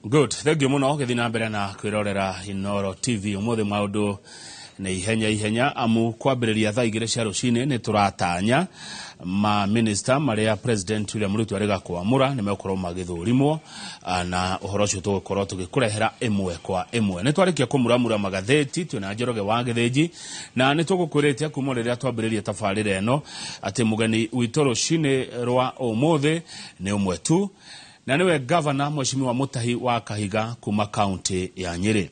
Good, thank you muno gĩthiĩ na mbere na kwĩrorera Inooro TV. Ũmũthĩ maũndũ nĩ ihenya ihenya, amu kwambĩrĩria thaa 2 cia rũcinĩ nĩ tũratanya ma minister marĩa President William Ruto arĩga kwamũra nĩ megũkorwo magĩthũrimwo, na ũhoro ũcio tũgũkorwo tũgĩkũrehera ĩmwe kwa ĩmwe. Nĩ twarĩkia kũmuramura magathĩti twĩna Njoroge wa Gĩthĩnji, na nĩ tũgũkwĩrĩte kuma rĩrĩa twambĩrĩrie tabarĩra ĩno atĩ mũgeni witũ rũcinĩ rwa ũmũthĩ nĩ ũmwe tu, na nĩwe gavana Mheshimiwa Mutahi wa Kahiga kuma kaunti ya Nyĩrĩ.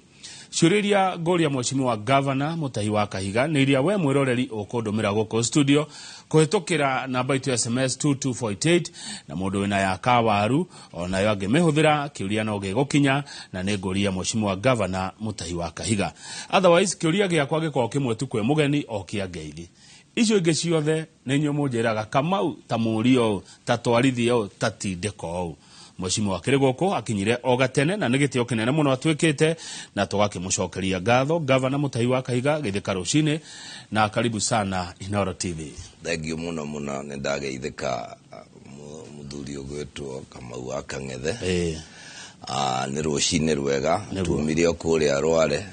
Ciũria iria ngũria Mheshimiwa Gavana Mutahi wa Kahiga nĩ iria we mwĩroreri ũkũndũmĩra gũkũ studio kũhĩtũkĩra namba itũ ya SMS 22488, na mũndũ wĩna ya kawaru onayo angĩmĩhũthĩra kĩũria no gĩgũkinya, na nĩ ngũria Mheshimiwa Gavana Mutahi wa Kahiga. Otherwise kĩũria gĩakwa gĩkoragwo kĩmwe tu kwĩ mũgeni, o kĩa ngeithi. Icio ingĩ ciothe nĩ inyuĩ mũnjĩraga, Kamau ta mũũria ũũ, ta twarithia ũũ, ta tindĩka ũũ. Mheshimiwa akĩrĩ gũkũ akinyire o gatene, na nĩ gĩtĩo kĩnene mũno atuĩkĩte, na tũgakĩmũcokeria ngatho. Gavana Mutahi wa Kahiga, gĩthĩka rũcinĩ na karibu sana Inooro TV. Thengiũ mũno mũno, nĩ ndageithĩka, mũthuri ũgwĩtwo Kamau wa Kang'ethe. Nĩ rũcinĩ rwega. Tumire o kũrĩa Rware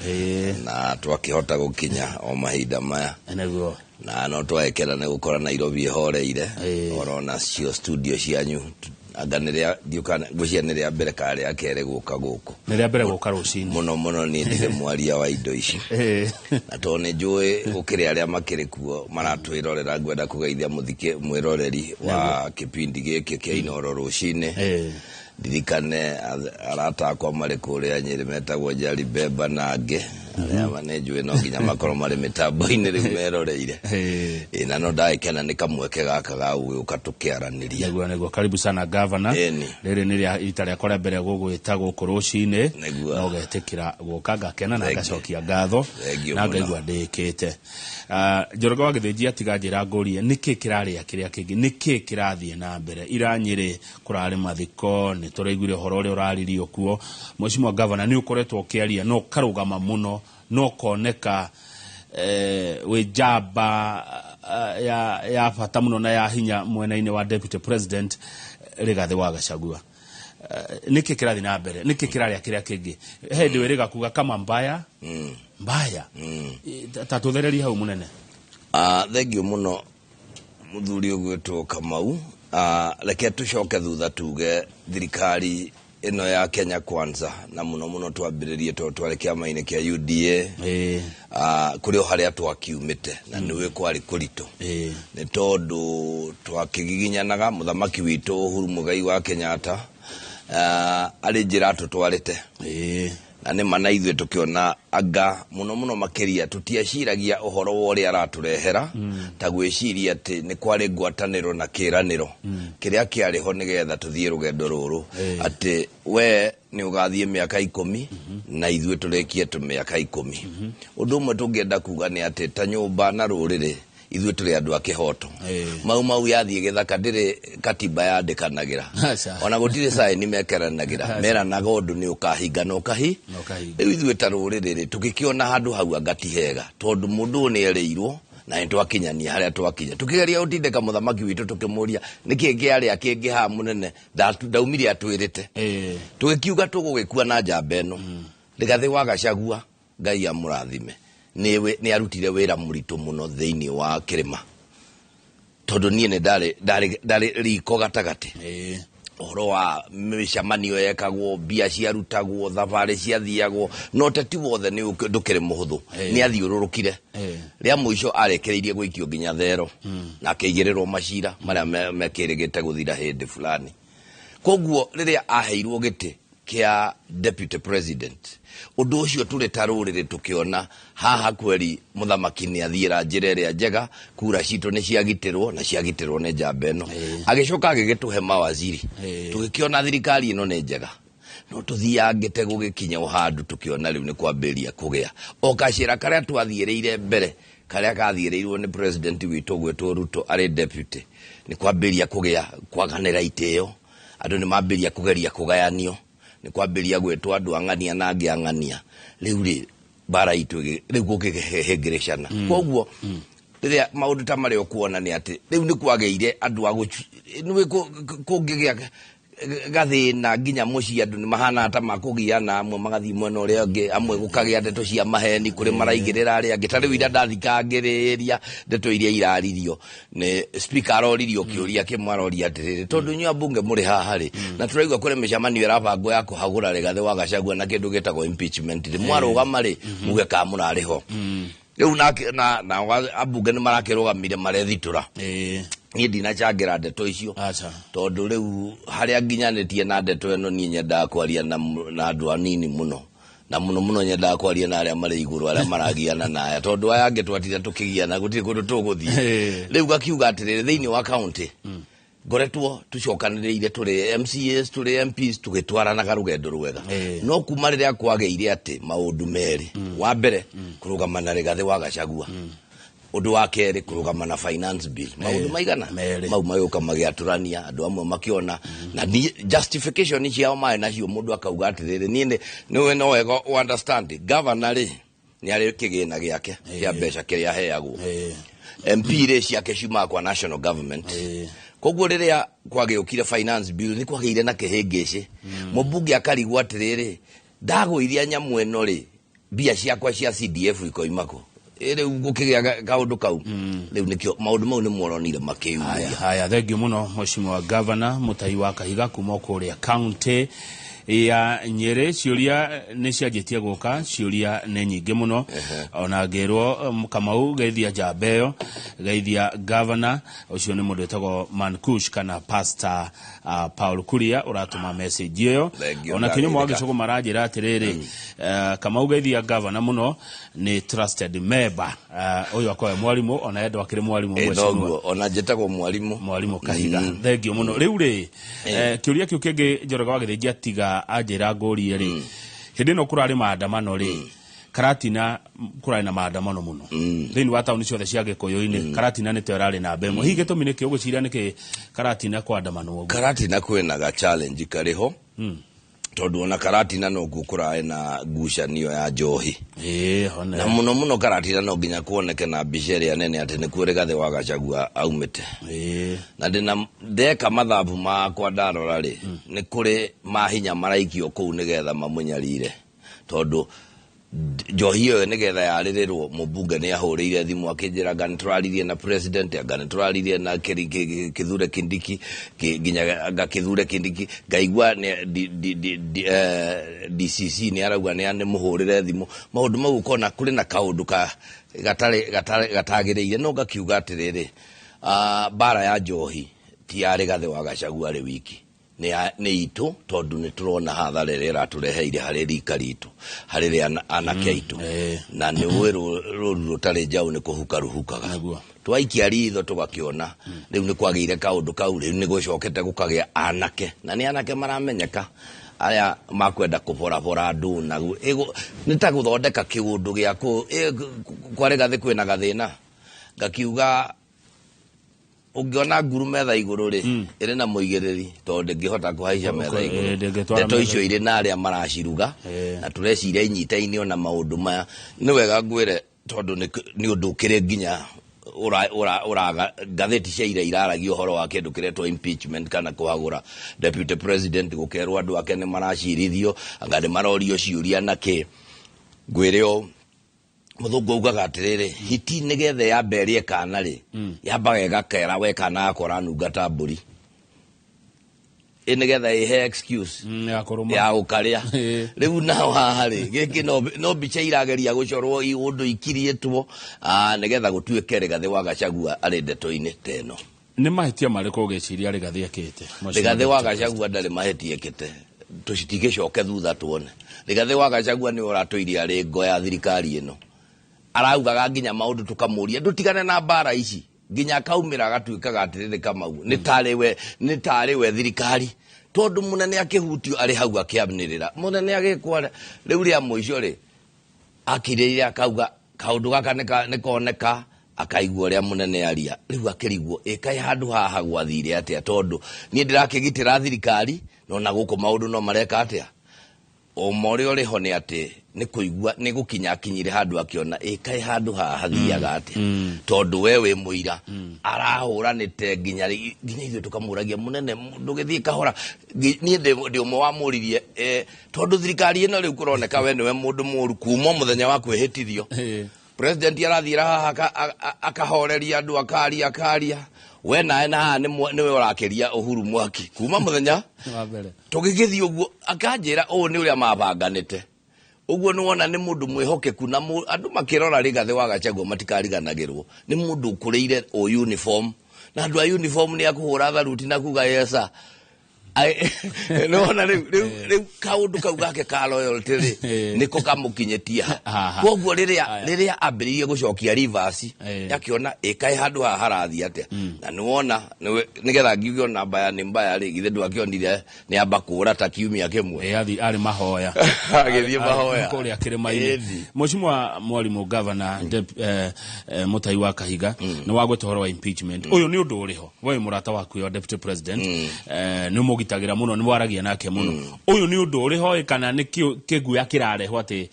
na twakĩhota gũkinya o mahinda maya. Na no twagĩkena nĩ gũkora Nairobi ĩhoreire. Oro nacio studio cianyu anga nĩ rĩa ndiũka, ngwĩciria nĩ rĩa mbere kana rĩa kerĩ gũka gũkũ. Nĩ rĩa mbere gũka rũcinĩ. Mũno mũno niĩ ndirĩ mwaria wa indo ici, na tondũ nĩ njũĩ gũkĩrĩ arĩa makĩrĩ kuo maratwĩrorera, ngwenda kũgeithia mũthikĩ mwĩroreri wa kĩbindi gĩkĩ kĩa Inooro rũcinĩ. Ndirikane arata akwa marĩ kũrĩa Nyĩrĩ metagwo Njari Bemba na angĩ arĩa nĩ njũĩ no nginya makorwo marĩ mĩtambo-inĩ rĩu meroreire. Ĩ, na no ndagĩkena nĩ kamweke gaka ga gũgĩũka tũkĩaranĩria. Nĩguo, karibu sana, gavana. Rĩrĩ nĩ rĩa rita rĩakwa rĩa mbere gũgwĩta gũkũ rũcinĩ. Na ũgetĩkĩra gũka, ngakena na Thank you. ngacokia ngatho Thank you na mũno. ngaigua ndĩkĩte. Njoroge wa Gĩthĩnji atiga njĩra ngũrie nĩkĩ kĩrarĩa kĩrĩa kĩngĩ, nĩkĩ kĩrathiĩ na mbere ira Nyĩrĩ, kũrarĩ mathiko, nĩ tũraiguire ũhoro ũrĩa ũraririo kuo. Mheshimiwa Gavana, nĩ ũkoretwo ũkĩaria na ũkarũgama mũno na ũkoneka wĩ njamba ya bata mũno na ya hinya mwena-inĩ wa Deputy President Rigathĩ wa Gachagua. Nĩkĩ kĩrathiĩ na mbere, nĩkĩ kĩrarĩa kĩrĩa kĩngĩ? He hĩndĩ wĩrĩga kuga kama mbaya mbaya. Ta tũthererie hau, mũnene. Thengiũ mũno, mũthuri ũgwĩtwo Kamau. Reke tũcoke thutha tuge thirikari ĩno ya Kenya Kwanza, na mũno mũno twambĩrĩrie tondũ twarĩ kĩama-inĩ kĩa UDA, kũrĩ o harĩa twakiumĩte na nĩwĩ kwarĩ kũritũ, nĩ tondũ twakĩgiginyanaga mũthamaki witũ Uhuru Muigai wa Kenyatta, arĩ njĩra atũtwarĩte, na nĩ ma na ithuĩ tũkĩona anga mũno mũno makĩria tũtieciragia ũhoro wa ũrĩa aratũrehera, ta gwĩciria atĩ nĩ kwarĩ ngwatanĩro na kĩranĩro kĩrĩa kĩarĩ ho nĩgetha tũthiĩ rũgendo rũrũ, atĩ we nĩ ũgathiĩ mĩaka 10 na ithuĩ tũrĩkie tũ mĩaka 10. Ũndũ ũmwe tũngĩenda kuga nĩ atĩ ta nyũmba na rũrĩrĩ, ithuĩ tũrĩ andũ a kĩhoto. Mau Mau yathiĩ gĩthaka ndĩrĩ katiba yandĩkanagĩra. Aca. Ona gũtirĩ saini mekeranagĩra, meranaga ũndũ nĩ ũkahinga na ũkahi. Na ũkahinga. Rĩu ithuĩ ta rũrĩrĩ rĩ, tũgĩkĩona handũ hau anga ti hega, tondũ mũndũ ũyũ nĩ erĩirwo na nĩ twakinyania harĩa twakinya, tũkĩgeria gũtindĩka mũthamaki witũ tũkĩmũria nĩkĩ kĩarĩa kĩngĩ haha mũnene ndaumire atwĩrĩte. Tũgĩkiuga tũgũgĩkua na njamba ĩno. Rigathĩ wa Gachagua, Ngai amũrathime, nĩ arutire wĩra mũritũ mũno thĩinĩ wa kĩrĩma, tondũ niĩ nĩ ndarĩ riko gatagatĩ. Ũhoro wa mĩcemanio yekagwo, mbia ciarutagwo, thabarĩ ciathiagwo, na ũteti wothe nĩ ndũkĩrĩ mũhũthũ. Nĩ athiũrũrũkire. Rĩa mũico arekereirie gũikio nginya thero na akĩigĩrĩrwo macira marĩa mekĩrĩgĩte gũthira hĩndĩ fulani. Koguo rĩrĩa aheirwo gĩtĩ kĩa deputy president, ũndũ ũcio tũrĩ ta rũrĩrĩ tũkĩona haha kweri mũthamaki nĩ athiĩra njĩra ĩrĩa njega, kura citũ nĩ ciagitĩrwo na ciagitĩrwo nĩ njamba ĩno. Agĩcoka agĩgĩtũhe mawaziri. Tũgĩkĩona thirikari ĩno nĩ njega, no tũthiangĩte gũgĩkinya o handũ tũkĩona rĩu nĩ kwambĩrĩria kũgĩa o kacĩra karĩa twathiĩrĩire mbere, karĩa kathiĩrĩirwo nĩ president witũ gwĩtwo Ruto arĩ deputy. Nĩ kwambĩrĩria kũgĩa kwaganĩra itĩo, andũ nĩ mambĩrĩria kũgeria kũgayanio, nĩ kwambĩrĩria gwĩtwo andũ ang'ania na angĩ ang'ania. Rĩu rĩ mbara itũ rĩu gũkĩhĩngĩrĩcana. Koguo rĩrĩa maũndũ ta marĩa ũkuona nĩ atĩ rĩu nĩ kwagĩire andũ a nĩwĩ kũngĩgĩa. Gathĩna nginya mũciĩ andũ nĩ mahana ta makũgiana, amwe magathiĩ mwena ũrĩa ũngĩ, amwe gũkagĩa ndeto cia maheni kũrĩ maraigĩrĩra arĩa angĩ. Ta rĩu ira ndathikangĩrĩria ndeto iria iraririo nĩ speaker, aroririo kĩũria kĩmwe, aroria atĩrĩrĩ, tondũ inyuĩ ambunge mũrĩ haha rĩ, na tũraigua kũrĩ mĩcemanio ĩrabangwo ya kũhagũra Rigathĩ wa Gachagua na kĩndũ gĩtagwo impeachment rĩ, mwarũgama rĩ muge kana mũrarĩ ho rĩu na ambunge nĩ marakĩrũgamire marethitũra. Niĩ ndinacangĩra ndeto icio. Aca. Tondũ rĩu harĩa nginyanĩtie na ndeto ĩno, niĩ nyendaga kwaria na andũ anini mũno, na mũno mũno nyendaga kwaria na arĩa marĩ igũrũ, arĩa maragiana na aya, tondũ aya angĩ twatinda tũkĩgiana gũtirĩ kũndũ tũgũthiĩ. Rĩu gakiuga atĩrĩrĩ, thĩinĩ wa county ngoretwo tũcokanĩrĩire, tũrĩ MCAs, tũrĩ MPs, tũgĩtwaranaga rũgendo rwega. No kuma rĩrĩa kwagĩire atĩ maũndũ merĩ, wa mbere kũrũgama na Rigathĩ wa Gachagua, ũndũ wa kerĩ kũrũgama na finance bill, maũndũ maigana Merĩ. mau magĩũka magĩatũrania andũ amwe makĩona na justification ciao marĩ nacio. Mũndũ akauga atĩrĩrĩ, niĩ nĩwe no wega ũ understand governor rĩ nĩ arĩ kĩgĩna gĩake kĩa mbeca kĩrĩa aheagwo. MP rĩ, ciake ciumaga kwa national government. Koguo rĩrĩa kwagĩũkire finance bill, nĩ kwagĩire na kĩhĩngĩcĩ. Mũmbunge akarigwo atĩrĩrĩ, ndagũithia nyamũ ĩno rĩ, mbia ciakwa cia CDF ikoimako? Rĩu gũkĩgĩa kaũndũ kau. Rĩu nĩkĩo maũndũ mau nĩ moronire makĩyumĩria. Haya, thengiũ mũno Mheshimiwa Governor Mutahi wa Kahiga kuma kũrĩa county ya Nyĩrĩ. Ciũria nĩ cianjĩtie gũka, ciũria nĩ nyingĩ mũno. Ona ngĩrwo Kamau geithia njamba ĩyo, geithia governor ũcio. Nĩ mũndũ wĩtagwo Mankush kana Pastor Paul Kuria ũratũma message ĩyo. Thengiũ, Ona Kinyumo wa ndageithĩka. Gĩcũgũ maranjĩra atĩrĩrĩ, Kamau geithia governor mũno, nĩ trusted member. Ũyũ akorwo e mwarimũ, ona endo akĩrĩ mwarimũ. Mheshimiwa. Noguo ona njĩtagwo mwarimũ. Mwarimũ Kahiga, thengio mũno. Rĩu rĩ, kĩũria kĩu kĩngĩ Njoroge wa Gĩthĩnji atiga anjĩra ngũrie rĩ, hĩndĩ ĩno kũrarĩ maandamano rĩ, Karatina kũrarĩ na maandamano mũno thĩinĩ wa taũni ciothe cia Gĩkũyũ-inĩ, Karatina nĩ to ĩrarĩ namba ĩmwe. Hihi gĩtũmi nĩkĩ? Ũgwĩciria nĩkĩ Karatina kwandamanwo ũguo? Karatina kwĩna ga challenge karĩ ho, tondũ ona Karatina nokuo kũrarĩ na ngucanio ya njohi. Hone. Na mũno mũno Karatina no nginya kuoneke na mbica ĩrĩa nene atĩ nĩkuo Rigathĩ wa Gachagua aumĩte. Na ndĩna ndeka mathabu makwa, ndarora rĩ, nĩ kũrĩ mahinya maraikio kũu nĩgetha mamũnyarire, tondũ njohi ĩyo nĩgetha yarĩrĩrwo, mũmbunge nĩ ahũrĩire thimũ akĩnjĩra anga nĩ tũraririe na president, anga nĩ tũraririe na Kithure Kindiki, nginya anga Kithure Kindiki ngaigua DCC nĩ arauga nĩ mũhũrĩre thimũ. Maũndũ mau ũkona kũrĩ na kaũndũ ka gatarĩ gatarĩ gatagĩrĩire. No ngakiuga atĩrĩrĩ, mbara ya njohi ti ya Rigathĩ wa Gachagua arĩ wiki, nĩ itũ, tondũ nĩ tũrona hathara ĩrĩa ĩratũreheire harĩ rika ritũ, harĩ rĩa anake aitũ. Na nĩ ũĩ rũru rũtarĩ njaũ nĩ kũhuka rũhukaga. Twaikia ritho tũgakĩona rĩu nĩ kwagĩire kaũndũ kau. Rĩu nĩ gũcokete gũkagĩa anake, na nĩ anake maramenyeka arĩa makwenda kũborabora andũ na nĩ ta gũthondeka kĩũndũ gĩa kwa Rigathĩ. Kwĩna gathĩna, ngakiuga ũngĩona nguru metha igũrũ rĩ, ĩrĩ na mũigĩrĩri, tondũ ndĩngĩhota kũhaica metha igũrũ. Ndĩngĩtwara Ndeto metha. icio irĩ na arĩa maraciruga, na tũreciria inyitaine ona maũndũ maya. Nĩ wega ngwĩre, tondũ nĩ ũndũ ũkĩrĩ nginya ũraga ngathĩti cia ira iraragia ũhoro wa kĩndũ kĩretwo impeachment kana kũhagũra deputy president, gũkerwo andũ ake nĩ maracirithio, anga nĩ marorio ciũria na kĩ. Ngwĩre ũũ, mũthũngũ augaga atĩrĩrĩ, hiti nĩgetha yambe ĩrĩe kana rĩ, yambaga ĩgakera we kana gakwa ũranunga ta mbũri, ĩ nĩgetha ĩhe excuse Ya kũrũma. Ya gũkarĩa. Rĩu nao haha rĩ, gĩkĩ no mbica irageria gũcorwo ũndũ ikiriĩtwo, nĩgetha gũtuĩke Rigathĩ wa Gachagua arĩ ndeto-inĩ ta ĩno. Nĩ mahĩtia marĩkũ ũgĩciria Rigathĩ ekĩte? Rigathĩ wa Gachagua ndarĩ mahĩtia ekĩte. Tũcitigĩcoke thutha tuone Rigathĩ wa Gachagua nĩ ũratũirie arĩ ngo ya thirikari ĩno. Araugaga nginya maũndũ tũkamũria ndũtigane na mbara ici, nginya akaumĩra agatuĩkaga atĩrĩrĩ, Kamau nĩ tarĩ we thirikari, tondũ mũnene akĩhutio arĩ hau akĩanĩrĩra, mũnene agĩkwo. Rĩu rĩa mũico rĩ, akirĩire akauga kaũndũ gaka nĩ koneka, akaigua ũrĩa mũnene aria. Rĩu akĩrigwo, ĩkaĩ handũ haha gwathire atĩa? Tondũ niĩ ndĩrakĩgitĩra thirikari, no na gũkũ maũndũ no mareka atĩa? Ũma ũrĩa ũrĩ ho nĩ atĩ nĩ kũigua nĩ gũkinya akinyire handũ akĩona ĩ kaĩ handũ haha hathiaga atĩa, tondũ we wĩ mũira arahũranĩte nginya nginya ithuĩ tũkamũragia mũnene ndũgĩthiĩ kahora. Niĩ ndĩ ũmwe wamũririe tondũ thirikari ĩno rĩu kũroneka we nĩwe mũndũ mũru kuma mũthenya wa kwĩhĩtithio. President arathiĩra haha akahoreria andũ, akaria akaria, we nawe na haha nĩwe ũrakĩria Uhuru mwaki kuma mũthenya wa mbere. Tũgĩgĩthiĩ ũguo akanjĩra ũũ nĩ ũrĩa mabanganĩte ũguo. Nĩ wona nĩ mũndũ mwĩhokeku na andũ makĩrora Rigathĩ wa Gachagua matikariganagĩrwo nĩ mũndũ ũkũrĩire o uniform, na andũ a uniform nĩ akũhũra tharuti na kuga yes sir. Nĩ wona rĩu kaũndũ kau gake ka loyalty rĩ, nĩko kamũkinyĩtie ha. Haha. Koguo rĩrĩa Aya. rĩrĩa ambĩrĩirie gũcokia reverse, akĩona ĩkaĩ handũ haha harathiĩ atĩa, na nĩwona nĩgetha ngiuge ona mbaya nĩ mbaya rĩ, githĩ ndwakĩonire nĩ amba kũra ta kiumia kĩmwe? Athi arĩ mahoya. Agĩthiĩ mahoya. Kũrĩa kĩrĩma-inĩ. Ĩni. Mheshimiwa Mwalimu Governor Mũtai wa Kahiga, nĩ wagweta ũhoro wa impeachment. Ũyũ nĩ ũndũ ũrĩ ho. We wĩ mũrata waku wa deputy president, nĩ ũmũgitagĩra mũno, nĩ waragia nake mũno. Ũyũ nĩ ũndũ ũrĩ ho ĩ, kana nĩ kĩguya kĩrarehwo atĩ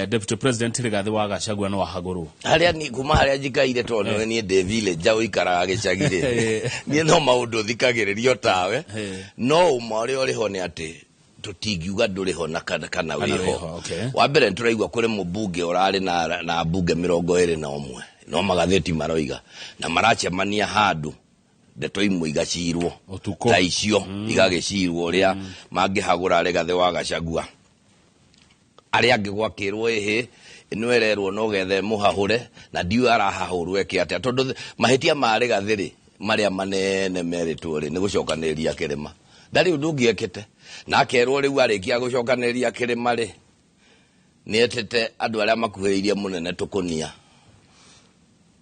deputy president Rigathĩ wa Gachagua no ahagũrwo? Harĩa ni kuma harĩa njikaire, tondũ nĩ niĩ ndĩ village ũikaraga gĩcagi rĩ, niĩ no maũndũ thikagĩrĩrio tawe. No ũma ũrĩa ũrĩ ho nĩ atĩ tũtingiuga ndũrĩ ho na kana Kana wĩho. Wĩho, okay. Wa mbere, nĩ tũraigua kũrĩ mũmbunge ũrarĩ na mbunge 21, no magathĩti maroiga na maracemania handũ, ndeto imwe igacirwo Ũtukũ. ta icio igagĩcirwo ũrĩa mangĩhagũra Rigathĩ wa Gachagua, arĩa angĩ gwakĩrwo ĩhĩ ĩno ĩrerwo no gethe mũhahũre, na ndiũĩ arahahũrwo eke atĩa, tondũ mahĩtia ma Rigathĩ rĩ, marĩa manene merĩtwo rĩ, nĩ gũcokanĩrĩria kĩrĩma. Ndarĩ ũndũ ũngĩ ekĩte, na akerwo rĩu arĩkia gũcokanĩrĩria kĩrĩma rĩ, nĩ etĩte andũ arĩa makuhĩrĩirie mũnene tũkũnia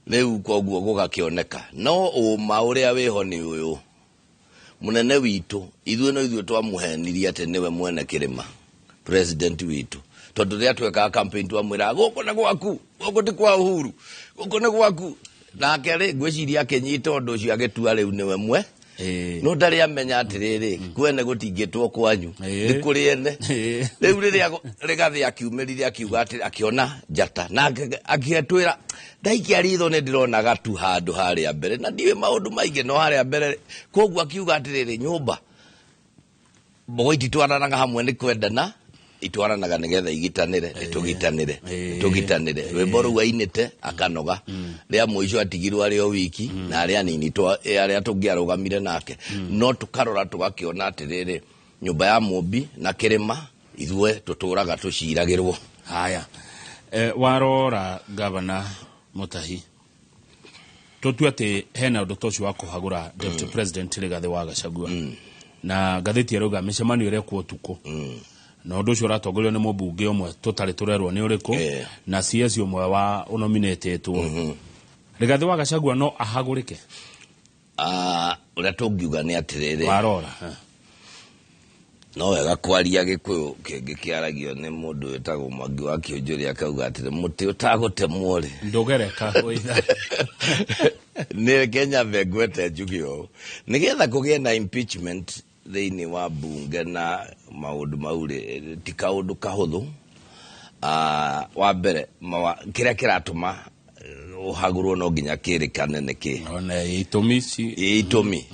rĩu, koguo gũgakĩoneka. No ũma ũrĩa wĩho nĩ ũyũ, mũnene witũ ithuĩ no ithuĩ twamũhenirie atĩ nĩwe mwene kĩrĩma, president witũ, tondũ rĩrĩa twekaga campaign twamwĩraga gũkũ nĩ gwaku, gũkũ ti kwa Uhuru, gũkũ nĩ gwaku. Nake rĩ, ngwĩciria akĩnyita ũndũ ũcio agĩtua rĩu nĩwe mwe. No ndarĩ amenya atĩrĩrĩ, kwene gũtingĩtwo kwanyu, nĩ kũrĩ ene. Rĩu rĩrĩa Rigathĩ akiumĩrire akiuga atĩ akĩona njata na akĩtwĩra ndaikia ritho nĩ ndĩrona gatu handũ harĩa mbere, na ndiũĩ maũndũ maingĩ no harĩa mbere, koguo akiuga atĩrĩrĩ, nyũmba mbogo ititwaranaga hamwe nĩ kwendana, itwaranaga nĩgetha igitanĩre. Nĩtũgitanĩre, nĩtũgitanĩre. Rwĩmbo rũu ainĩte akanoga, rĩa mũico atigirwo arĩ o wiki na arĩa anini arĩa tũngĩarũgamire nake. No tũkarora tũgakĩona atĩrĩrĩ, nyũmba ya mũmbi na kĩrĩma ithuĩ tũtũraga tũciragĩrwo. Haya, warora Gavana Mutahi, tũtue atĩ hena ũndũ ta ũcio wa kũhagũra deputy president Rigathĩ wa Gachagua, na ngathĩti ĩrauga mĩcemanio ĩrekwo ũtukũ, na ũndũ ũcio ũratongorio nĩ mũmbunge ũmwe tũtarĩ tũrerwo nĩ ũrĩkũ, na CS ũmwe wa ũnominĩtĩtwo. Rigathĩ wa Gachagua no ahagũrĩke? Ah, ũrĩa tũngiuga nĩ atĩrĩrĩ, warora no wega kwaria gĩkũyũ kĩngĩ kĩaragio nĩ mũndũ wĩtagwo Mwangi wa Kĩũnjũrĩ, akauga atĩrĩ, mũtĩ ũtagũtemwo rĩ, ndũgereka wĩitha. Nĩ Kenya mbengwete njuge ũũ, nĩgetha kũgĩe na impeachment thĩinĩ wa mbunge na maũndũ mau rĩ, ti kaũndũ kahũthũ. Ah, wa mbere kĩrĩa kĩratũma ũhagũrwo no nginya kĩrĩkane nĩ kĩ. Ona itũmi ci Itũmi.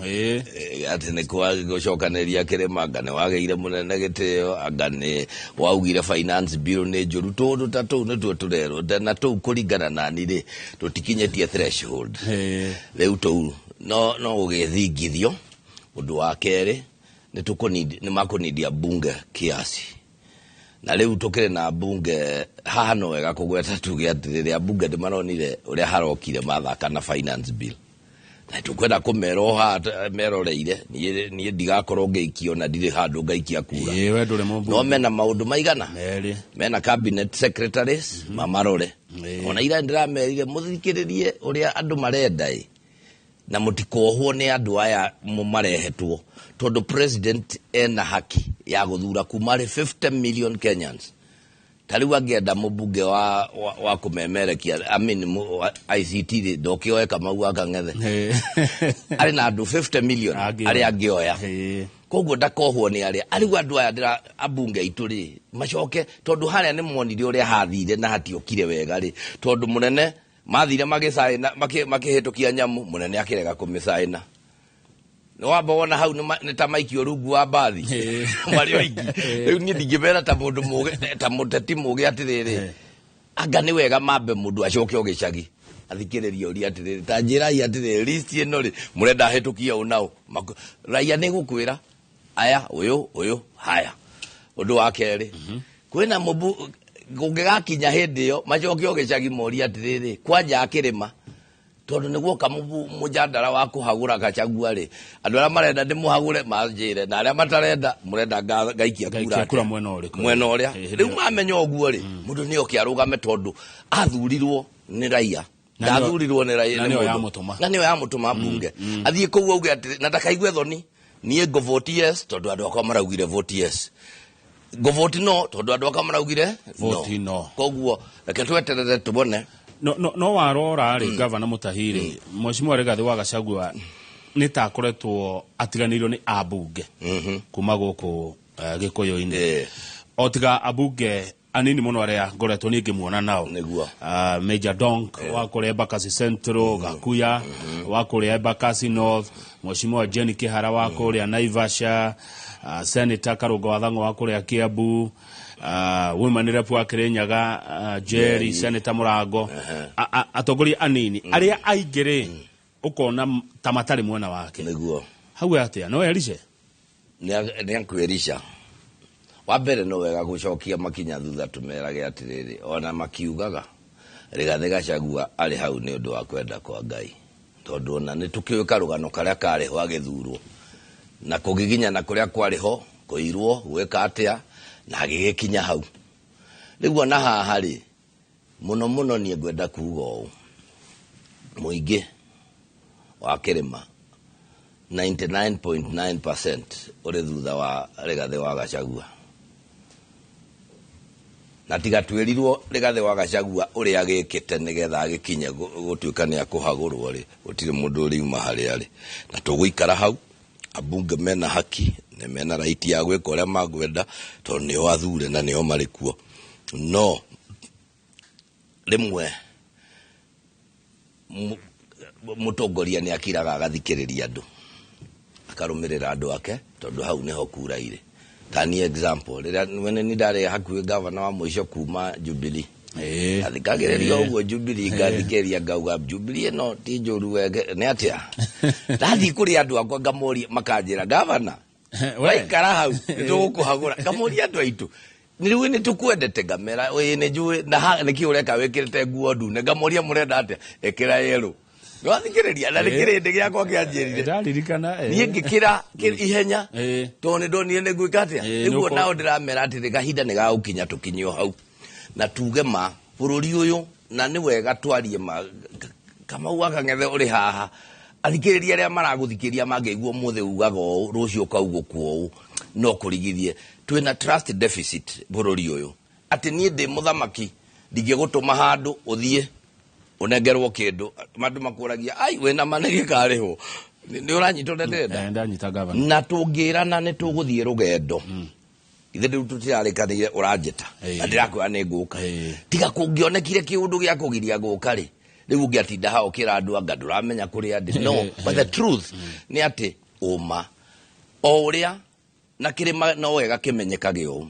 Atĩ nĩ kwa gũcokanĩrĩria kĩrĩma, anga nĩ wagĩire mũnene gĩtĩo, anga nĩ waugire finance bill nĩ njũru, tũũndũ ta tũu nĩtuo tũrerwo, na tũu kũringana nani rĩ, tũtikinyĩtie threshold. Rĩu tũu no gũgĩthingithio. Ũndũ wa kerĩ nĩ nĩ makũnindia bunge kiasi, na rĩu tũkĩrĩ na bunge haha, no wega kũgweta tuge atĩrĩrĩ, ambunge nĩ maronire ũrĩa harokire mathaka na finance bill, na tũkwenda kũmera o haha meroreire. Niĩ ndigakorwo ngĩikio na ndirĩ handũ ngaikia kura. We ndũrĩ mũmbunge. No mena maũndũ maigana Merĩ. Mena cabinet secretaries mamarore. Ona ira ndĩramerire mũthikĩrĩrie ũrĩa andũ marenda ĩ, na mũtikohwo nĩ andũ aya marehetwo, tondũ president ena haki ya gũthura kuma harĩ 50 million Kenyans. Ta rĩu angĩenda mũmbunge wa kũmemerekia, I mean, wa ICT rĩ, ndokĩoe Kamau wa Kang'ethe. Arĩ na andũ 50 million Angĩoya. arĩa angĩoya. Koguo ndakohwo nĩ arĩa arĩu andũ aya ndĩra ambunge aitũ rĩ macoke, tondũ harĩa nĩ monire ũrĩa hathire na hatiokire wega rĩ, tondũ mũnene mathire magĩcaĩna makĩhĩtũkia nyamũ, mũnene akĩrega kũmĩcaĩna. Nĩ wamba wona hau nĩ ta maikio rungu wa mbathi marĩ oiki. Rĩu niĩ ndingĩmera ta mũndũ mũgĩ, ta mũteti mũgĩ atĩrĩrĩ, anga nĩ wega mambe mũndũ acoke o gĩcagi athikĩrĩrie ũria atĩrĩrĩ, ta njĩrai atĩrĩrĩ, list ĩno rĩ mũrenda hĩtũkie ũ na ũ? Raia nĩ gũkwĩra aya ũyũ ũyũ haya. Ũndũ wa kerĩ, kwĩna mũbu kũngĩgakinya hĩndĩ ĩyo macoke o gĩcagi morie atĩrĩrĩ, kwanja kĩrĩma, tondũ nĩ guoka mũjandara wa kũhagũra Gachagua rĩ, andũ arĩa marenda ndĩmũhagũre manjĩre, na arĩa matarenda mũrenda ngaikia kura Ngaikia atĩa? kura mwena ũrĩkũ? Mwena ũrĩa. Hĩndĩ Rĩu ĩyo. Mamenya ũguo rĩ, mũndũ nĩ oke arũgame, tondũ athurirwo nĩ raia. Na nĩo- Ndathurirwo nĩ raia na nĩ nĩo mũndũ. yamũtũma. Na nĩyo yamũtũma mbunge athiĩ kũu auge atĩrĩ, na ndakaigue thoni, niĩ ngũ vote yes tondũ andũ akwa maraugire vote yes, ngũ vote no tondũ andũ akwa maraugire Vote no. Koguo reke tweterere tuone. No warora rĩ, gavana Mutahi rĩ, Mheshimiwa Rigathĩ wa Gachagua nĩ ta akoretwo atiganĩirio nĩ ambunge kuma gũkũ Gĩkũyũ-inĩ, o tiga ambunge anini mũno arĩa ngoretwo niĩ ngĩmuona nao. Major Donk wa kũrĩa Embakasi Central, Gakuya wa kũrĩa Embakasi North, Mheshimiwa Jenny Kihara wa kũrĩa Naivasha, Senator Karũngo wa Thang'wa wa kũrĩa Kiambu, Women Rep wa Kirinyaga, Jerry, Senator Mũrango, atongoria anini arĩa aingĩ rĩ ũkona ta matarĩ mwena wake. Hau atĩa no erice? Nĩ akwĩrica. Wa mbere, no wega gũcokia makinya thutha, tũmerage atĩrĩrĩ, ona makiugaga Rigathĩ Gachagua arĩ hau nĩ ũndũ wa kwenda kwa Ngai, tondũ ona nĩ tũkĩũĩ karũgano karĩa karĩ ho agĩthurwo na kũgiginyana kũrĩa kwarĩ ho, kũirwo gwĩka atĩa na agĩgĩkinya hau. Rĩu ona haha rĩ, mũno mũno niĩ ngwenda kuga ũũ, mũingĩ wa kĩrĩma 99.9% ũrĩ thutha wa Rigathĩ wa Gachagua, na tiga twĩrirwo Rigathĩ wa Gachagua ũrĩa agĩkĩte nĩgetha agĩkinye gũtuĩka nĩ akũhagũrwo rĩ, gũtirĩ mũndũ ũriuma harĩa arĩ, na tũgũikara hau. Ambunge mena haki nĩ mena right ya gwĩka ũrĩa mangwenda, tondũ nĩo athure na nĩo marĩ kuo. No rĩmwe mũtongoria nĩ akiraga agathikĩrĩria andũ, akarũmĩrĩra andũ ake, tondũ hau nĩho kura irĩ. Ta niĩ example, rĩrĩa mwene ni ndarĩ hakuhĩ gavana wa mũico kuma Jubilee, athikagĩrĩria ũguo Jubilee, ngathikĩrĩria ngauga Jubilee ĩno ti njũru wege nĩ atĩa. Ndathiĩ kũrĩ andũ akwa ngamoria, makanjĩra, "Gavana, waikara hau nĩtũgũkũhagũra." Ngamoria, "Andũ aitũ nĩ rĩu nĩ tũkwendete?" Ngamera, "Ĩĩ, nĩ njũĩ." "Na nĩkĩ ũreka wĩkĩrĩte nguo ndune?" Ngamoria, "Mũrenda atĩa?" "Ĩkĩra yerũ." Nĩwathikĩrĩria na nĩ kĩrĩndĩ gĩakwa kĩanjĩrire. Ndaririkana. Niĩ ngĩkĩra ihenya tondũ nĩ ndonire nĩ ngwĩka atĩa. Nĩguo nao ndĩramera atĩrĩ, kahinda nĩ gagũkinya tũkinye o hau na tuge ma bũrũri ũyũ, na nĩ wega twarie ma. Kamau wa Kang'ethe ũrĩ haha, athikĩrĩria arĩa maragũthikĩrĩria mangĩigua ũmũthĩ ugaga ũũ, rũciũ ũkaugũkwo ũũ, no kũrigithie twĩna trust deficit bũrũri ũyũ, atĩ niĩ ndĩ mũthamaki ndingĩgũtũma handũ ũthiĩ ũnengerwo kĩndũ, andũ makũragia, "Ai, wĩna ma nĩ gĩkarĩhwo?" Nĩ ũranyita ũrĩa ndĩrenda? Ndanyita, gavana. Na tũngĩrana nĩ tũgũthiĩ rũgendo, ithe rĩu tũtirarĩkanĩire ũranjĩta na ndĩrakwĩra nĩ ngũka, tiga kũngĩonekire kĩũndũ gĩa kũgiria gũka rĩ, rĩu ũngĩatinda hau ũkĩra andũ anga ndũramenya kũrĩa ndĩ. No, but the truth nĩ atĩ ũma o ũrĩa na kĩrĩma no wega kĩmenyekage ũũ,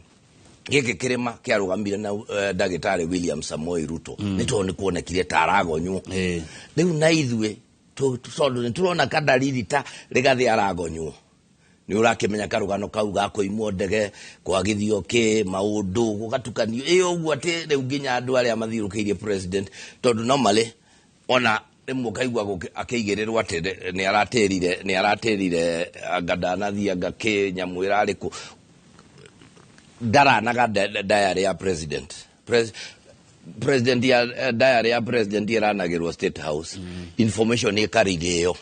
gĩkĩ kĩrĩma kĩarũgamire na ndagĩtarĩ William Samoei Ruto nĩ tondũ nĩ kuonekire ta aragonywo. Rĩu na ithuĩ tondũ nĩ tũrona kadariri ta Rigathĩ aragonywo, nĩ ũrakĩmenya karũgano kau ga kũimwo ndege, kwagithio kĩ maũndũ gũgatukanio ĩ ũguo, atĩ rĩu nginya andũ arĩa mathiũrũkĩirie president, tondũ normally ona rĩmwe ũkaigua akĩigĩrĩrwo atĩ nĩ aratĩrire anga ndanathiĩ anga kĩ nyamũ ĩrarĩ kũ ndaranaga diary ya president. President ya diary ya president ĩranagĩrwo State House, information ĩkarĩire ĩyo.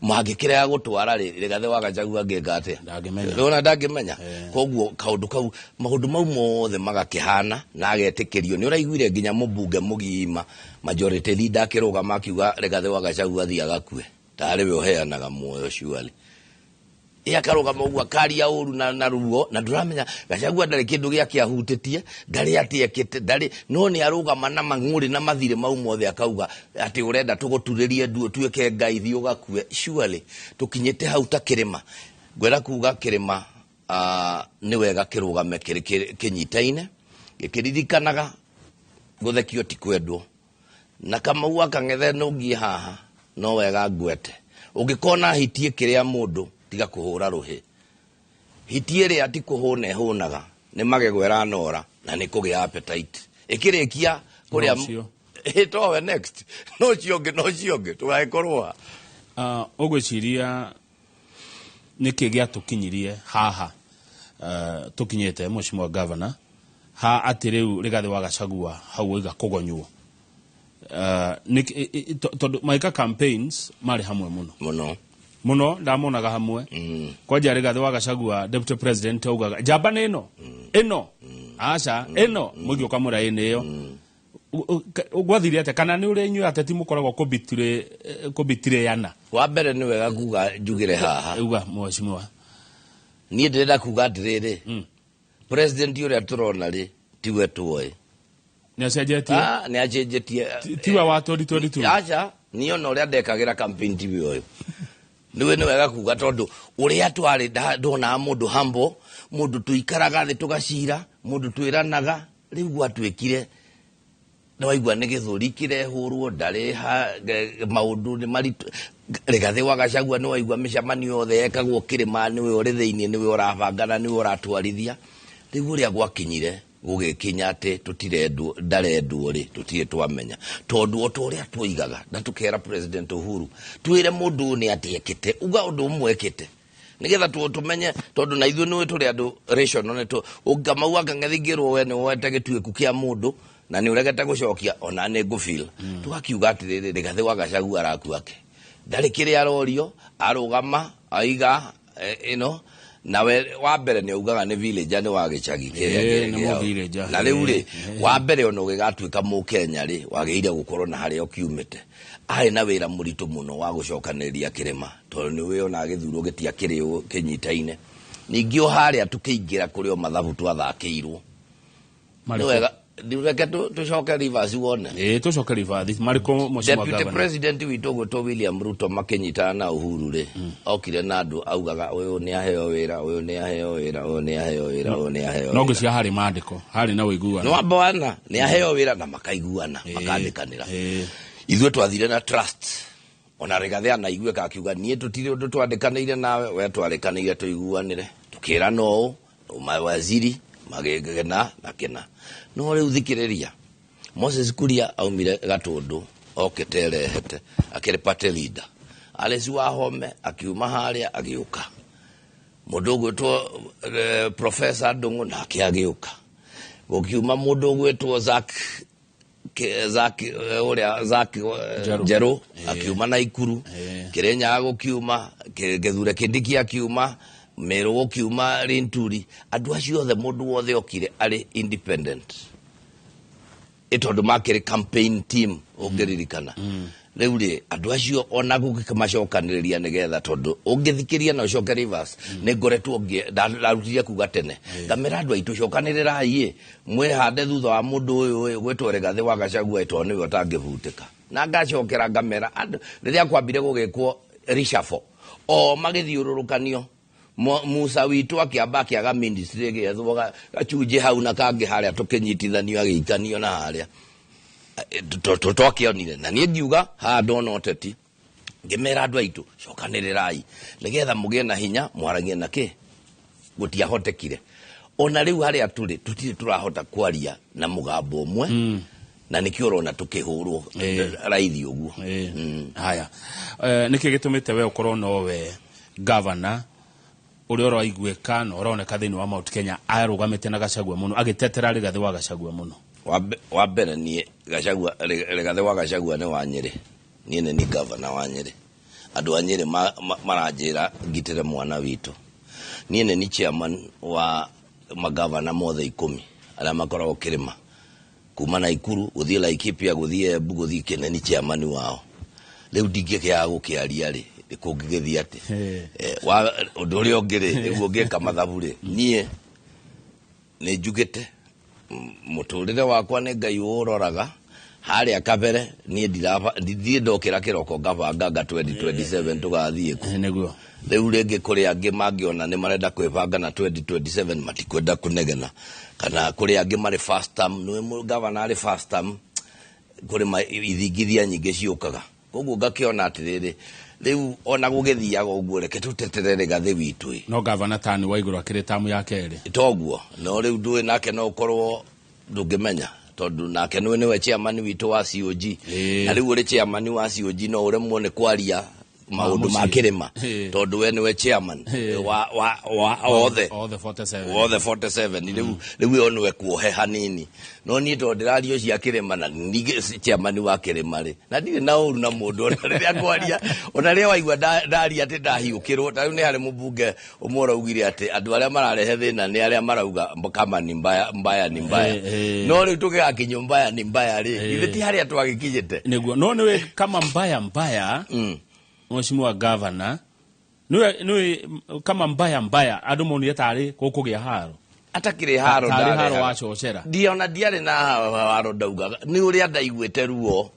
Mangĩkĩrega gũtwara rĩ, Rigathĩ wa Gachagua angĩka atĩa? Ndangĩmenya. Ona ndangĩmenya. Koguo kaũndũ kau, maũndũ mau mothe magakĩhana na agetĩkĩrio. Nĩ ũraiguire nginya mũmbunge mũgima, majority leader, akĩrũgama akiuga Rigathĩ wa Gachagua athiĩ agakue tarĩ we ũheanaga muoyo. Surely ĩ akarũgama ũguo akaria ũru na ruo, na ndũramenya Gachagua ndarĩ kĩndũ gĩake ahutĩtie, ndarĩ atĩ ekĩte, ndarĩ, no nĩ arũgama na mang'ũrĩ na mathirĩ mau mothe akauga atĩ ũrenda tũgũturĩrie ndu ũtuĩke ngai, thiĩ ũgakue. Surely tũkinyĩte hau ta kĩrĩma, ngwenda kuga kĩrĩma nĩ wega kĩrũgame kĩrĩ kĩnyitaine, gĩkĩririkanaga gũthekio ti kwendwo. Na Kamau akang'ethe nũngiĩ haha no wega ngwete, ũngĩkona hiti ĩkĩrĩa mũndũ, tiga kũhũra rũhĩ. Hiti ĩrĩa ti kũhũna ĩhũnaga, nĩ magego ĩranora na nĩ kũgĩa appetite ĩkĩrĩkia kũrĩa. No ũcio. Ĩtowe next no ũcio ũngĩ, no ũcio ũngĩ tũgagĩkorwo ha. Ũgwĩciria nĩkĩ gĩatũkinyirie haha tũkinyĩte, Mheshimiwa Governor, ha atĩ rĩu Rigathĩ wa Gachagua hau oiga kũgonywo? Tondũ magĩka campaigns marĩ hamwe mũno. Mũno. Mũno, ndamonaga hamwe. Kwanja Rigathĩ wa Gachagua, deputy president, augaga njamba nĩ ĩno ĩno, aca ĩno mũingĩ ũkamwĩra ĩ nĩ ĩyo. Gwathire atĩa, kana nĩ ũrĩa inyuĩ ateti mũkoragwo kũbitirĩana? Wa mbere nĩ wega kuga njugire haha. Uga, mheshimiwa. Niĩ ndĩrenda kuga atĩrĩrĩ, president ũrĩa tũrona rĩ, tiwe tuoĩ. Nĩ acenjetie? Ah, nĩ acenjetie. Tiwe wa 2022? Aca, niĩ ona ũrĩa ndekagĩra campaign tiwe ũyũ. Nĩwe nĩ wega kuga, tondũ ũrĩa twarĩ ndonaga mũndũ humble, mũndũ tũikaraga thĩ tũgacira, mũndũ twĩranaga. Rĩu gwatuĩkire nĩwaigua nĩ gĩthũri kĩrehũrwo, ndarĩ ha maũndũ nĩ maritũ. Rigathĩ wa Gachagua, nĩwaigua mĩcemanio yothe yekagwo kĩrĩma, nĩwe ũrĩ thĩinĩ, nĩwe ũrabanga na nĩwe ũratwarithia. Rĩu ũrĩa gwakinyire gũgĩkinya atĩ tũtirendwo, ndarendwo rĩ, tũtirĩ twamenya, tondũ o ta ũrĩa twoigaga na tũkera President Uhuru, twĩre mũndũ ũyũ nĩ atĩ ekĩte, uga ũndũ ũmwe ekĩte nigetha tũmenye, tondũ na ithuĩ nĩũĩ tũrĩ andũ rational. Nĩ tũ Kamau akang'ethingĩrwo, we nĩ woete gĩtuĩku kĩa mũndũ na nĩ ũregete gũcokia, ona nĩ ngũfeel. Tũgakiuga atĩrĩrĩ, Rigathĩ wa Gachagua arakua ake, ndarĩ kĩrĩa arorio, arũgama aiga ĩno nawe wa mbere nĩ augaga nĩ villager, nĩ wa gĩcagi kĩrĩa Nĩ kĩao. Mũvillager. Na rĩu rĩ, wa mbere ona ũgĩgatuĩka mũkenya rĩ, wagĩrĩire gũkorwo na harĩa ũkiumĩte. Arĩ na wĩra mũritũ mũno wa gũcokanĩrĩria kĩrĩma, tondũ nĩ ũĩ ona gĩthurwo gĩtiakĩrĩ kĩnyitaine. Ningĩ o harĩa tũkĩingĩra kũrĩ o mathabu twathakĩirwo. Marĩkũ? Nĩ wega reke tũcoke reverse wone. Ĩĩ, tũcoke reverse. Marĩkũ, Mheshimiwa Deputy Governor? President witũ gwĩtwo William Ruto makĩnyitana na Uhuru rĩ, okire na andũ augaga ũyũ nĩ aheo wĩra, ũyũ nĩ aheo wĩra, ũyũ nĩ aheo wĩra, ũyũ nĩ aheo No wĩra. ngwĩciria harĩ maandĩko, harĩ na ũiguano. Nĩ wamba wana nĩ aheo wĩra na makaiguana, makandĩkanĩra. Ithuĩ twathire na trust, ona Rigathĩ anaiguĩka akiuga niĩ tũtirĩ ũndũ twandĩkanĩire nawe, we twarĩkanĩire tũiguanĩre, tũkĩrana ũũ mawaziri magĩgena na kĩna. No rĩu thikĩrĩria, Moses Kuria aumire Gatũndũ okĩte erehete akĩrĩ party leader. Alice Wahome akiuma harĩa agĩũka, mũndũ ũgwĩtwo Professor Ndung'u nake agĩũka, gũkiuma mũndũ ũgwĩtwo Zack Zack ũrĩa Zack Njerũ. Njerũ akiuma Naikuru. Kĩrĩnyaga gũkiuma Gĩthure Kindiki akiuma Meru, gũkiuma Linturi. Andũ acio othe, mũndũ wothe okire arĩ independent, ĩ tondũ makĩrĩ campaign team ũngĩririkana. Rĩu rĩ, andũ acio ona gũgĩkĩmacokanĩrĩria nĩgetha, tondũ ũngĩthikĩria na ũcoke reverse, nĩ ngoretwo ndarutire kuga tene ngamĩra andũ aitũ, cokanĩrĩrai ĩ mwĩhande thutha wa mũndũ ũyũ ĩ gwĩtwo Rigathĩ wa Gachagua ĩ, tondũ nĩwe ũtangĩbutĩka. Na ngacokera ngamera andũ rĩrĩa kwambire gũgĩkwo reshuffle, o magĩthiũrũrũkanio, Musa witũ akĩamba akĩaga ministry, ĩgĩethwo gacunjĩ hau na kangĩ harĩa, tũkĩnyitithanio agĩikanio na harĩa. Twakĩonire na niĩ ngiuga haha ndona ũteti, ngĩmera andũ aitũ, cokanĩrĩrai nĩgetha mũgĩe na hinya, mwaragie na kĩ gũtiahotekire. Ona rĩu harĩa tũrĩ tũtirĩ tũrahota kwaria na mũgambo ũmwe, na nĩkĩo ũrona tũkĩhũrwo raithi ũguo. Haya, nĩkĩ gĩtũmĩte we ũkorwo nowe governor ũrĩa ũraiguĩka na ũroneka thĩinĩ wa Mount Kenya arũgamĩte na Gachagua mũno, agĩtetera Rigathĩ wa Gachagua mũno? Wa mbere niĩ Gachagua, Rigathĩ wa Gachagua nĩ wa Nyĩrĩ. Niĩ nĩ niĩ gavana wa Nyĩrĩ. Andũ a Nyĩrĩ maranjĩra ngitĩre mwana witũ. Niĩ nĩ niĩ chairman wa magavana mothe 10 arĩa makoragwo kĩrĩma. Kuma Naikuru, gũthiĩ Laikipia, gũthiĩ Embu, gũthiĩ kĩ, nĩ niĩ chairman wao. Rĩu ndingĩkĩaga gũkĩaria rĩ, kũngĩgĩthiĩ atĩ? Ũndũ ũrĩa ũngĩ rĩ, nĩguo ngĩka mathabu rĩ, niĩ nĩ njugĩte mũtũrĩre wakwa nĩ Ngai ũroraga harĩa kabere. Niĩ ndirĩ ndokĩra kĩroko ngabanga nga 2027 tũgathiĩ kũ. Nĩguo. Rĩu rĩngĩ kũrĩ angĩ mangĩona nĩ marenda kwĩbanga na 2027, matikwenda kũnegena, kana kũrĩ angĩ marĩ first term, nĩ gavana arĩ first term, kũrĩ ithingithia nyingĩ ciũkaga. Koguo ngakĩona atĩrĩrĩ, rĩu ona gũgĩthiaga ũguo, reke tũtetere Rigathĩ witũ ĩ. No gavana tani wa igũrũ akĩrĩ tamu ya kerĩ. Toguo no rĩu ndũĩ nake, no ũkorwo ndũngĩmenya tondũ nake nĩwe chairman witũ wa COG. Na rĩu ũrĩ chairman wa COG no ũremwo nĩ kwaria maũndũ ma mũciĩ. Kĩrĩma tondũ we nĩwe chairman wa othe. Othe 47. Othe 47. Rĩu ĩyo nĩwe kuohe hanini, no niĩ tondũ ndĩrario cia kĩrĩma na ningĩ chairman wa kĩrĩma rĩ, na ndirĩ na ũru na mũndũ ona rĩrĩa ngwaria, ona rĩrĩa waigua ndaria atĩ ndahiũkĩrwo. Ta rĩu nĩ harĩ mũmbunge ũmwe ũraugire atĩ andũ arĩa mararehe thĩna nĩ arĩa marauga kama ni mbaya, mbaya ni mbaya. No rĩu tũgĩgakinyio mbaya ni mbaya rĩ, ithe ti harĩa twagĩkinyĩte. Nĩguo, no nĩwe kama mbaya mbaya, mheshimiwa governor, nĩwe kama mbaya mbaya andũ monire tarĩ gũkũgĩa haro. Atakĩrĩ haro. Tarĩ haro. Ndarehaga. Wacocera. Ndiona ndiarĩ na haro, ndaugaga nĩ ũrĩa ndaiguĩte ruo,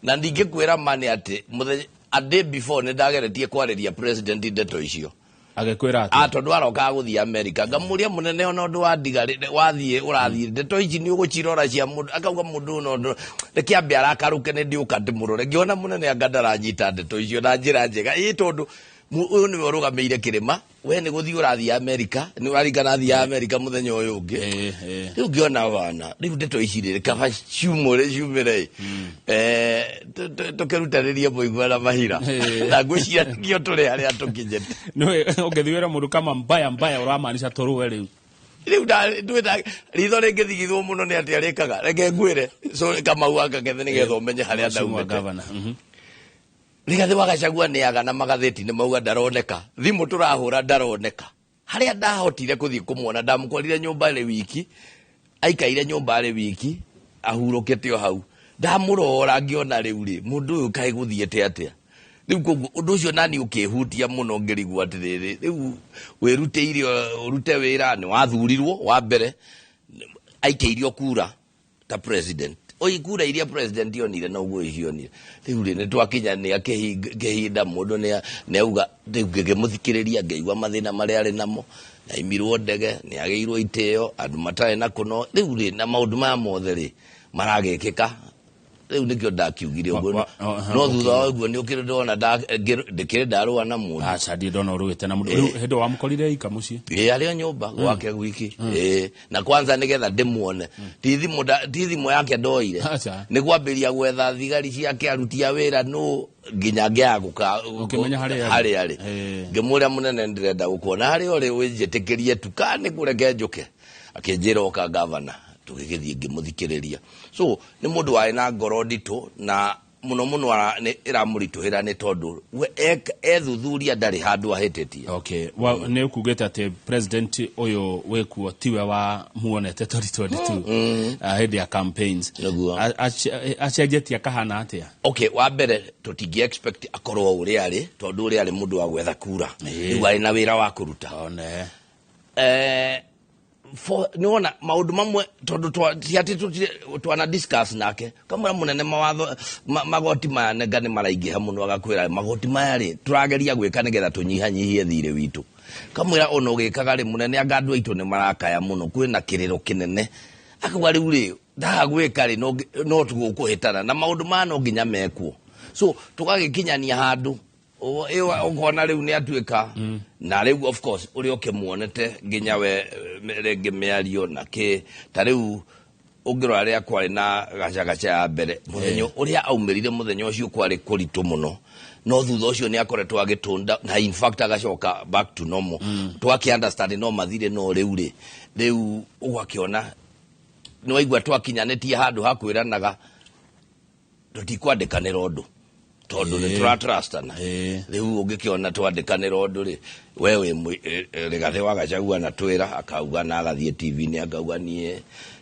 na ndingĩkwĩra ma nĩ atĩ mũthenya, a day before, nĩ ndageretie kwarĩria president ndeto icio. Agĩkwĩra A atĩ tondũ arokaga gũthiĩ America, ngamũria, "Mũnene, ona ũndũ wa ndiga wathiĩ ũrathiĩ, ndeto ici nĩ ũgũcirora cia mũndũ?" Akauga, "Mũndũ ũyũ no reke ambe arakarũke, nĩ ndĩũka ndĩmũrore." Ngĩona mũnene anga ndaranyita ndeto icio na njĩra njega, ĩ tondũ ũyũ nĩwe ũrũgamĩire kĩrĩma, we nĩ gũthiĩ ũrathiĩ America, nĩ ũraringana athiĩ America mũthenya ũyũ ũngĩ. Rĩu ngĩona bana, rĩu ndeto ici rĩ, kaba ciumũre ciumĩre tũkĩrutanĩrie mũigua na mahira, na ngwĩciria nĩkĩo tũrĩ harĩa tũkinyĩte. Nĩwe ũngĩthiĩ wĩra mũndũ kama mbaya mbaya, ũramaanisha tũrũe rĩu. Rĩu ritho rĩngĩthigithwo mũno nĩ atĩ arĩkaga, reke ngwĩre, so Kamau akakethe nĩgetha ũmenye harĩa Mheshimiwa ndaumĩte. Governor. Rigathĩ wa Gachagua nĩ aga na magathĩti nĩ mauga ndaroneka, thimũ tũrahũra ndaroneka. Harĩa ndahotire kũthiĩ kũmuona, ndamũkorire nyũmba arĩ wiki, aikaire nyũmba arĩ wiki ahurũkĩte o hau. Ndamũrora ngĩona rĩu rĩ, mũndũ ũyũ kaĩ gũthiĩte atĩa rĩu? Koguo ũndũ ũcio nani ũkĩhutia mũno, ngĩrigwo atĩrĩrĩ, rĩu wĩrutĩire ũrute wĩra, nĩ wathurirwo wa mbere, aikĩirio kura ta president, oi kura iria president onire noguo icionire. Rĩu rĩ, nĩ twakinya nĩ kĩhinda mũndũ nĩ auga. Rĩu ngĩkĩmũthikĩrĩria, ngĩigua mathĩna marĩa arĩ namo, nĩaimirwo ndege, nĩ agĩirwo itĩo andũ matarĩ na kũno. Rĩu rĩ, na maũndũ maya mothe rĩ maragĩkĩka rĩu, nĩkĩo ndakiugire ũguo. No thutha wa ũguo nĩ ũkĩrĩ ndona ndĩkĩrĩ ndarũa na mũndũ. Aca, ndirĩ ndona ũrũĩte na mũndũ. Rĩu hĩndĩ wamũkorire ika mũciĩ? Ĩ, arĩ o nyũmba gwake gwiki. Ĩ, na kwanza nĩgetha ndĩmuone ti thimũ ti thimũ yake ndoire. Aca. Nĩ kwambĩrĩria gwetha thigari ciake, aruti a wĩra, nũ nginya ngĩaga gũka Ũkĩmenya harĩa arĩ. Harĩa arĩ. Ngĩmwĩra, "Mũnene, ndĩrenda gũkuona harĩa ũrĩ, wĩnjĩtĩkĩrie tu ka nĩ kũreke njũke?" Akĩnjĩra, "Oka, gavana." Tũgĩgĩthiĩ, ngĩmũthikĩrĩria. So nĩ mũndũ warĩ na ngoro nditũ, na mũno mũno nĩ ĩramũritũhĩra nĩ tondũ we ethuthuria ndarĩ handũ ahĩtĩtie. Okay, well, nĩ ũkugĩte atĩ president ũyũ wĩkuo tiwe wa muonete 2022, hĩndĩ ya campaigns. Nĩguo. Acenjetie akahana atĩa? Okay, wa mbere tũtingĩ expect akorwo ũrĩa arĩ, tondũ ũrĩa arĩ mũndũ wa gwetha kura, rĩu arĩ na wĩra wa kũruta. One. Nĩwona maũndũ mamwe, tondũ ti atĩ twana discuss nake, kamwĩra, "Mũnene, mawatho magoti maya nega nĩ maraingĩha mũno." Agakwĩra, "Magoti maya rĩ, tũrageria gwĩka nĩgetha tũnyihanyihie thirĩ witũ." Kamwĩra, "Ona ũgĩkaga rĩ, mũnene, anga andũ aitũ nĩ marakaya mũno, kwĩna kĩrĩro kĩnene." Akauga, "Rĩu rĩ, ndaga gwĩka rĩ, no tũgũkũhĩtana na maũndũ maya no nginya mekwo." So tũgagĩkinyania handũ ũkona rĩu nĩ atuĩka na rĩu of course ũrĩa ũkĩmuonete nginya we rĩngĩ mĩario na kĩ, ta rĩu ũngĩrora rĩrĩa kwarĩ na gacagaca ya mbere, mũthenya ũrĩa aumĩrire, mũthenya ũcio kwarĩ kũritũ mũno, no thutha ũcio nĩ akoretwo agĩtũnda na in fact agacoka back to normal. Twakĩ understand no mathire, no rĩu rĩ, rĩu ũgakĩona Nĩwaigua twakinyanĩtie handũ ha kwĩranaga tũtikwandĩkanĩra ũndũ tondũ nĩ tũratrustana. Rĩu ũngĩkĩona twandĩkanĩra ũndũ rĩ, we wĩ Rigathĩ wa Gachagua na twĩra akauga na agathiĩ TV-inĩ akauga niĩ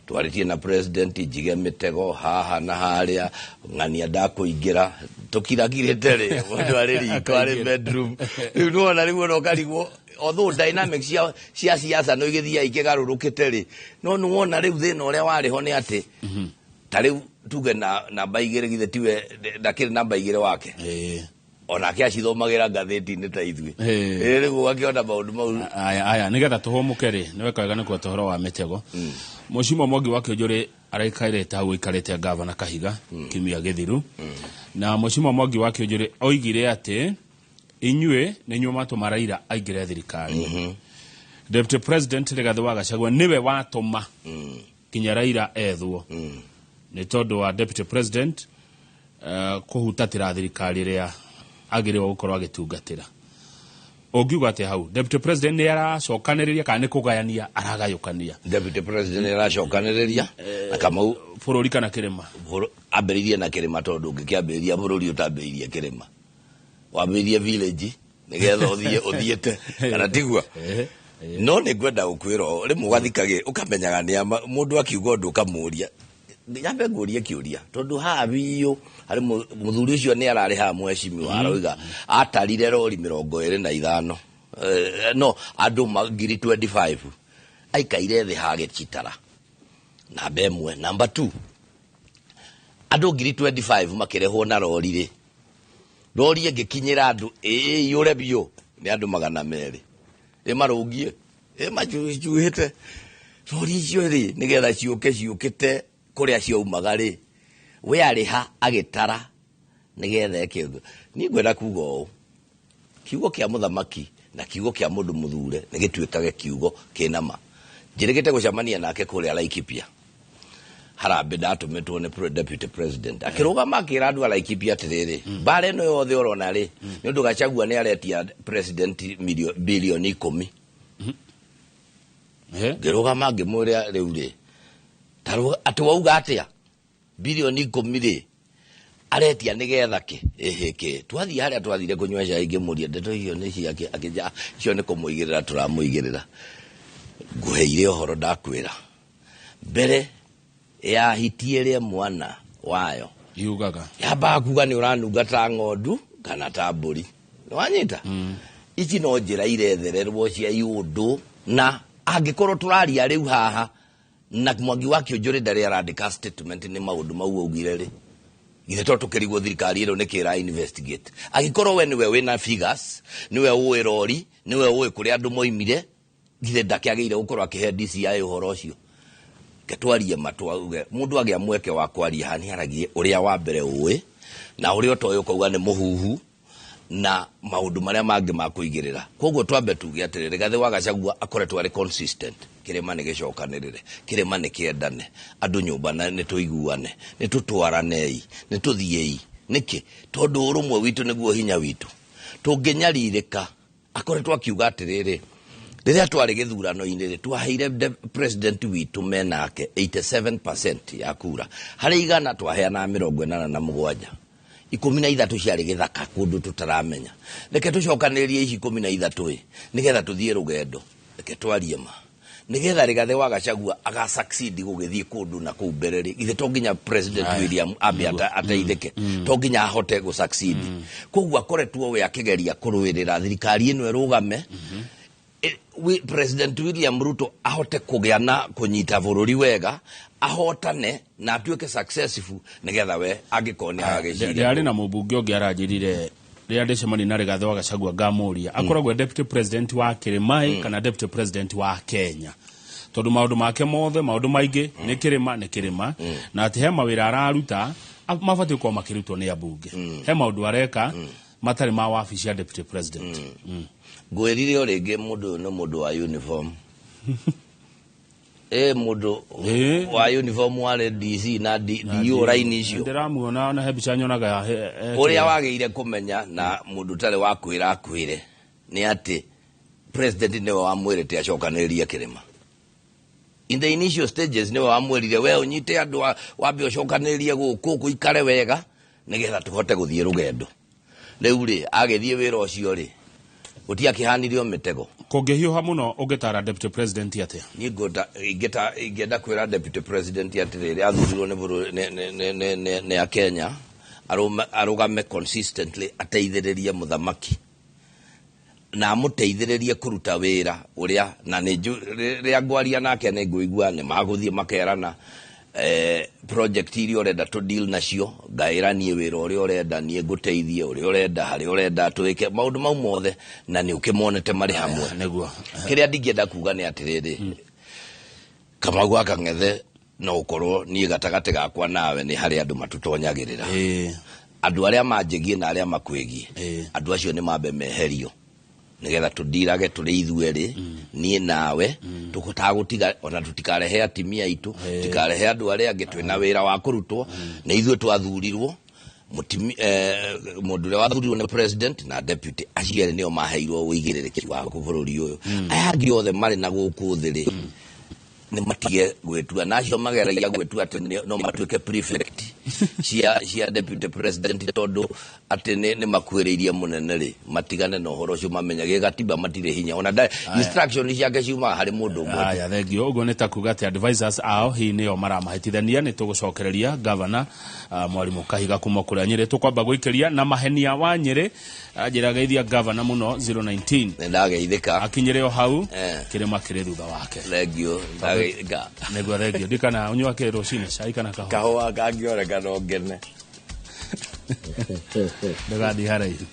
twarĩtie na president njige mĩtego haha na harĩa ng'ania ndakũingĩra tũkirakirĩte rĩ, mũndũ arĩ riko arĩ bedroom. Rĩu nĩwona rĩu ona ũkarigwo, although dynamics cia siasa no igĩthiaga ikĩgarũrũkĩte rĩ, no nĩwona rĩu thĩna ũrĩa warĩ ho nĩ atĩ ta rĩu tuge na namba 2, githĩ tiwe ndakĩrĩ namba 2 wake? Onake acithomagĩra ngathĩti-inĩ ta ithuĩ. Rĩu ũgakĩona maũndũ mau. Aya, aya, nĩgetha tũhũmũke rĩ, nĩ weka wega nĩ kweta ũhoro wa mĩtego. Mũcimo Mwangi wa Kĩũnjũrĩ araikairĩte hau aikarĩte gavana Kahiga kiumia gĩthiru. Na Mũcimo Mwangi wa Kĩũnjũrĩ oigire atĩ inyuĩ nĩ inyuĩ mwatũma Raila aingĩre thirikari. Deputy President Rigathĩ wa Gachagua nĩwe watũma kinya Raila ethwo nĩ tondũ wa Deputy President kũhutatĩra thirikari ĩrĩa agĩrĩirwo gũkorwo agĩtungatĩra. Ũngiuga atĩa hau? Deputy President nĩ aracokanĩrĩria kana nĩ kũgayania aragayũkania? Deputy President nĩ aracokanĩrĩria na Kamau. Bũrũri kana kĩrĩma? Ambĩrĩirie na kĩrĩma, tondũ ũngĩkĩambĩrĩria bũrũri ũtambĩrĩirie kĩrĩma, wambĩrĩrie village nĩgetha ũthiĩ ũthiĩte, kana tiguo? No nĩ ngwenda gũkwĩra ũũ, rĩmwe ũgathikagĩ ũkamenyaga nĩ ama mũndũ akiuga ũndũ ũkamũria. Nyambe ngũrie kĩũria, tondũ haha biũ harĩ mũthuri ũcio nĩ ararĩ haha, mheshimiwa aroiga atarire rori 25, no andũ ngiri 25 aikaire thĩ hagĩcitara. Namba 1. Namba 2, andũ ngiri 25 makĩrehwo na rori rĩ, rori ĩngĩkinyĩra andũ ĩiyũre biũ nĩ andũ 200 ĩ marũngie ĩ macuhĩte rori icio rĩ, nĩgetha ciũke ciũkĩte kũrĩa ciaumaga rĩ, we arĩ ha agĩtara nĩgetha eke ũguo? Niĩ ngwenda kuga ũũ, kiugo kĩa mũthamaki na kiugo kĩa mũndũ mũthure nĩ gĩtuĩkage kiugo kĩna ma. Njĩrĩgĩte gũcemania nake kũrĩa Laikipia harambĩ ndatũmĩtwo nĩ deputy president, akĩrũgama akĩra andũ a Laikipia atĩrĩrĩ, mbara ĩno yothe ũrona rĩ, nĩ ũndũ Gachagua nĩ aretia president bilioni 10. Ngĩrũgama ngĩmwĩra rĩu rĩ, atĩ wauga atĩa bilioni 10 rĩ aretia nĩgetha kĩ ĩhĩ kĩ? Twathiĩ harĩa twathire kũnyua cai, ngĩmũria ndeto icio nĩ ciake, akĩnja icio nĩ kũmũigĩrĩra tũramũigĩrĩra. Ngũheire ũhoro ndakwĩra mbere ya hiti ĩrĩa mwana wayo yugaga yambaga kuga nĩ ũranunga ta ng'ondu kana ta mbũri. Nĩwanyita? Ici no njĩra irethererwo cia iũndũ, na angĩkorwo tũraria rĩu haha na Mwangi wa Kĩũnjũrĩ ndarĩ arandĩka statement nĩ maũndũ mau augire rĩ, githĩ to tũkĩrigwo thirikari ĩno nĩkĩ ĩra investigate? Angĩkorwo we nĩwe wĩna figures, nĩwe ũĩ rori, nĩwe ũĩ kũrĩa andũ moimire, githĩ ndakĩagĩrĩire gũkorwo akĩhe DCI ũhoro ũcio? Reke twarie ma, twauge mũndũ agĩa mweke wa kwaria haha nĩaragie ũrĩa wa mbere ũĩ, na ũrĩa ũtoĩ ũkauga nĩ mũhuhu na maũndũ marĩa mangĩ ma kũigĩrĩra. Koguo twambe tuge atĩrĩ, Rigathĩ wa Gachagua akoretwo arĩ consistent. Kĩrĩma nĩ gĩcokanĩrĩre, kĩrĩma nĩ kĩendane, andũ nyũmba nĩ tũiguane, nĩ tũtwaranei, nĩ tũthiĩi. Nĩkĩ? Tondũ ũrũmwe witũ nĩguo hinya witũ. Tũngĩnyarirĩka, akoretwo akiuga atĩrĩrĩ, rĩrĩa twarĩ gĩthurano-inĩ rĩ, twaheire president witũ menake 87% ya kura, harĩ igana twaheanaga 87, 13 ciarĩ gĩthaka kũndũ tũtaramenya. Reke tũcokanĩrĩrie ici 13 ĩ, nĩgetha tũthiĩ rũgendo. Reke twarie ma, nĩgetha Rigathĩ wa Gachagua aga succeed gũgĩthiĩ kũndũ na kũu mbere rĩ, githĩ to nginya President William ambe ateithĩke? To nginya ahote gũ succeed? Koguo akoretwo we akĩgeria kũrũĩrĩra thirikari ĩno ĩrũgame, President William Ruto ahote kũgĩa na kũnyita bũrũri wega, ahotane na atuĩke successful, nĩgetha we angĩkorwo nĩ agagĩciria. Ndĩrarĩ na mũmbunge ũngĩ aranjĩrire rĩrĩa ndĩcemania na Rigathĩ wa Gachagua ngamũria akoragwo e deputy president wa kĩrĩma kana deputy president wa Kenya, tondũ maũndũ make mothe, maũndũ maingĩ nĩ kĩrĩma, nĩ kĩrĩma, na atĩ he mawĩra araruta mabatiĩ gũkorwo makĩrutwo nĩ ambunge, he maũndũ areka matarĩ ma wabici ya deputy president. Ngwĩrire o rĩngĩ, mũndũ ũyũ nĩ mũndũ wa uniform, ĩ mũndũ wa uniform warĩ DC na DO raini icio. Ndĩramuona na he mbica nyonaga Ũrĩa wagĩire kũmenya na mũndũ ũtarĩ wa kwĩra akwĩre nĩ atĩ president nĩwe wamwĩrĩte acokanĩrĩrie kĩrĩma. In the initial stages nĩwe wamwĩrire we ũnyite andũ wambe ũcokanĩrĩrie gũkũ gũikare wega nĩgetha tũhote gũthiĩ rũgendo. Rĩu rĩ, agĩthiĩ wĩra ũcio rĩ, gũtiakĩhanirio mĩtego. Kũngĩhiũha mũno ũngĩtara deputy president atĩa? Niĩ ingĩenda kwĩra deputy president atĩrĩrĩ, athurirwo nĩ bũrũri nĩ a Kenya, arũgame consistently, ateithĩrĩrie mũthamaki na amũteithĩrĩrie kũruta wĩra ũrĩa, na nĩ rĩrĩa ngwaria nake nĩ ngũigua nĩ magũthiĩ makerana project iria ũrenda tũ deal nacio, ngaĩra niĩ wĩra ũrĩa ũrenda niĩ ngũteithie, ũrĩa ũrenda, harĩa ũrenda twĩke maũndũ mau mothe, na nĩ ũkĩmonete marĩ hamwe. Nĩguo. Kĩrĩa ndingĩenda kuga nĩ atĩrĩrĩ, Kamau wa Kang'ethe, no ũkorwo niĩ gatagatĩ gakwa nawe nĩ harĩ andũ matũtonyagĩrĩra, andũ arĩa manjĩgie na arĩa makwĩgie, andũ acio nĩ mambe meherio nĩgetha tũndirage tũrĩ ithuerĩ, niĩ nawe, tũtagũtiga ona tũtikarehe atimia aitũ, tũtikarehe andũ arĩa angĩ. Twĩna wĩra wa kũrutwo nĩ ithuĩ twathurirwo. Mũndũ ũrĩa wathurirwo nĩ president na deputy, acio erĩ nĩo maheirwo ũigĩrĩrĩki wa bũrũri ũyũ. Aya angĩ othe marĩ na gũkũ thĩ rĩ, nĩ matige gwĩtua, na acio mageragia gwĩtua atĩ no matuĩke prefect cia deputy president tondũ atĩ nĩ makuhĩrĩirie mũnene rĩ, matigane na ũhoro ũcio, mamenye gĩgatiba matirĩ hinya ona instruction ciake ciumaga harĩ mũndũ ũmwe. Aya, thengio. Ũguo nĩ ta kuga atĩ advisors ao hihi nĩo maramahĩtithania. Nĩ tũgũcokereria gavana Mwarimũ Kahiga kuma kũrĩa Nyĩrĩ. Tũkwamba gũikĩria na Mahenia wa Nyĩrĩ, anjĩra geithia gavana mũno 019. Nĩ ndageithĩka. Akinyĩre o hau. Kĩrĩma kĩrĩ thutha wake. Thengio, ndageithĩka. Nĩguo, thengio. Ndikana ũnyua kĩ rũcinĩ, cai kana kahũa? Kahũa kangĩoneka no ngene. Ndũgathiĩ haraihu.